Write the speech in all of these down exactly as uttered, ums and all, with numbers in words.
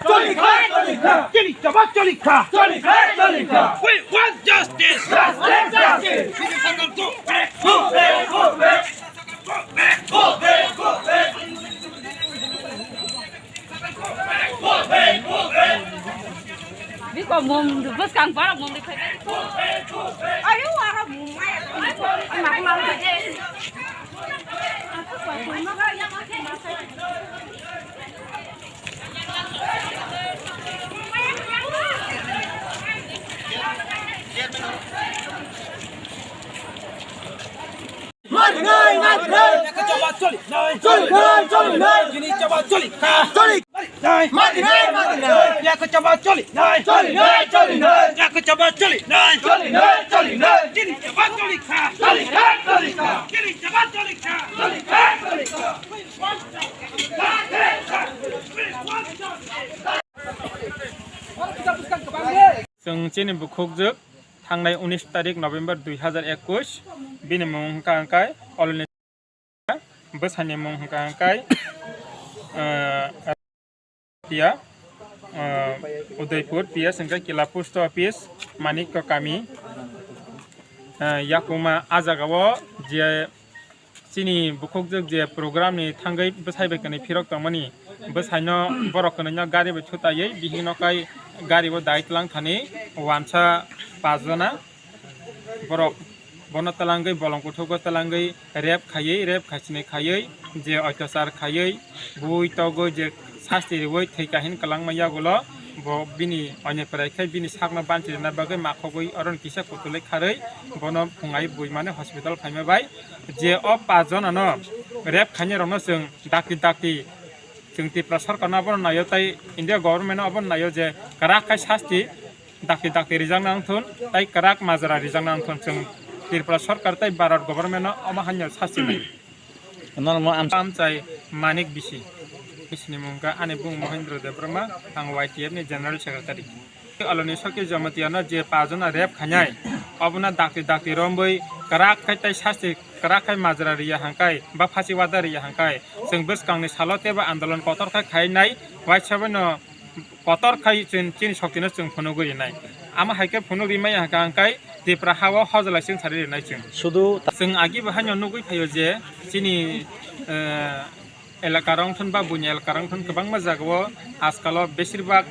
Choli kha, choli kha. Chini chaba choli kha. Choli kha, choli kha. We want justice. Justice, justice. Go back, go back. Biko mum bwskang borok mum de phai. Ayo, aro mum mai. Ai, ma, ma, ma. Marinai, marinai. Choli nai, choli nai. Chini chaba choli nai. Choli. Marinai, marinai. Choli nai, choli nai. Choli nai, choli nai. Choli nai, choli nai. Choli nai, choli nai. Chini chaba choli kha. Choli kha, choli kha. Chini chaba choli kha. Choli kha, choli kha. Chwng chini bukhukjwk thangnai unis tarik November dui hazar ekwis, bini mung hwnkha hwnkhe Oloni bwsani mung hwnkha hwnkhe, eh, P S, eh, Udaipur P S hwnkhe Kila Post Office, Manikya Kami, eh, Yakuma. Ah jagao je chini bukhukjwk je program ni thangwi bwsai bai kwnwi phirok tongmani, bwsaino borok kwnwino gari bai thutaiwi bihikno kai gari o dai tlang thani wansa pajona borok bono twlangwi bolong kuthugo twlangwi rep khaiwi, rep khaisini khaiwi, je oitosar khaiwi, bui togwi je sasti riwi thwi kahin kwlangma yagulo bo bini oineprai khe bini sakno banchi rwna bagwi makhogwi oro kisa kutulwi kharwi bono phungai buimani hospital phaima bai. Je o pajona no rep khainai rokno chwng dakti dakti chwng Tripura sorkar no abono naio tei India government no abono naio je kwrak khai sasti dakti dakti rijak nang thun tei kwrak majra rijak nang thun chwng Tripura sorkar tei Bharat government no omo haino sasti nai. Normal am- Amchai Manik bisi. Bisini mung kha ani bung Mohendra Debbarma, ang Y T F ni General Secretary. Aloni Sakhi Jamatia no je pajona rep khainai, obono dakti dakti romwi kwrak khai tei sasti kwrak khai majra riya hangkai ba phasi wada riya hangkai, chwng bwskangni salo teibo andolon kotor khai khainai, waisa bono kotor khai chwng chini soktino chwng phunugwi rinai. Amo hai khe phunuk rimaya hangka hangkai Tripura ha-o hojlai chwng sari rinai chwng. Sudu ta- Chwng agi bo haino nugwi phaio je chini, eh, elaka rok thun ba buini elaka rok thun kwbangma jagao ajkalo besir bak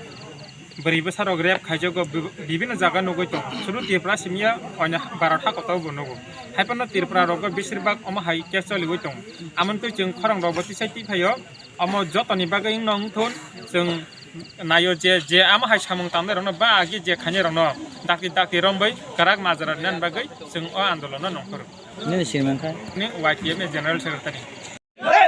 bwrwi bwsa rok rep khaijago bi-, bibinno jaga nugwi tongo. Sudu Tripura simi ya oino Bharat ha kotor bo nugo. Hai phano Tripura rogo besir bak omo hai case choliwi tongo. Amoni twi chwng khorang rok bo tisai twi phaio. Omo jotoni bagwi wngno wngthun, chwng naio je, je amo hai samung tangnai rokno ba agi je khainai rokno dakti dakti romwi kwrak majra rinani bagwi chwng o andolono nongkhor. Nini sirmang kha? Ni Y T F ni General Secretary.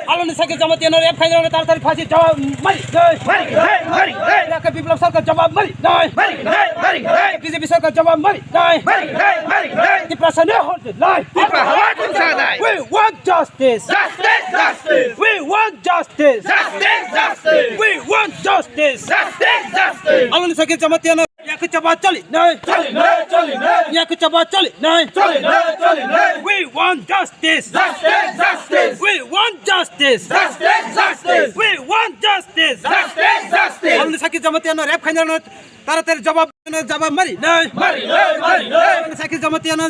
Aloni Sakhi Jamatia no rep khainai rokno taratari phasi jawab mari nai. Mari nai, mari nai. Yakha Biplab Sarkar jawab mari nai. Mari nai, mari nai. B J P Sarkar jawab mari nai. Mari nai, mari nai. Tiprasa ni hor de lai. Tipra hawa chwng sa nai. We want justice. Justice, justice. We want justice. Justice, justice. We want justice. Justice, justice. Aloni Sakhi Jamatia no yakha chaba choli nai. Choli nai, choli nai. Yakha chaba choli nai. Choli nai, choli nai. We want justice. Justice, justice. We want justice. Justice, justice. We want justice. Justice, justice. Aloni Sakhi Jamatia no rep khainai rokno taratari jawab, jawab mari nai. Mari nai, mari nai. Aloni Sakhi Jamatia no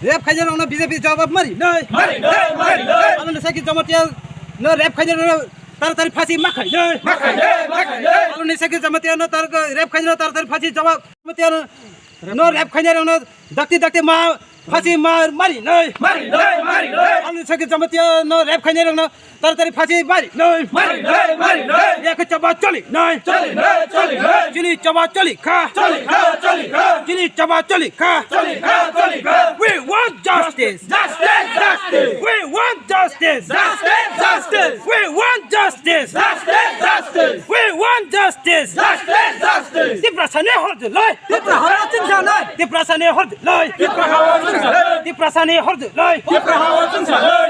rep khainai rokno B J P jawab mari nai. Mari nai, mari nai. Aloni Sakhi Jamatia no rep khainai rokno taratari phasi ma khai nai. Ma khai nai, ma khai nai. Aloni Sakhi Jamatia no tar-, rep khainai rokno taratari phasi jawab. Jamatia no rep khainai rokno dakti dakti ma phasi ma mari nai. Mari nai, mari nai. Aloni Sakhi Jamatia no rep khainai rokno taratari phasi mari nai. Mari nai, mari nai. Yakha chaba choli nai. Choli nai, choli nai. Chini chaba choli kha. Choli kha, choli kha. Chini chaba choli kha. Choli kha, choli kha. We want justice. Justice, justice. We want justice. Justice, justice. We want justice. Justice, justice. We want justice. Justice, justice. Tiprasa ni hor de lai. Tipra hawa chwng sa nai. Tiprasa ni hor de lai. Tipra hawa chwng sa nai. Tipra hawa chwng sa nai. Tipra hawa chwng sa nai.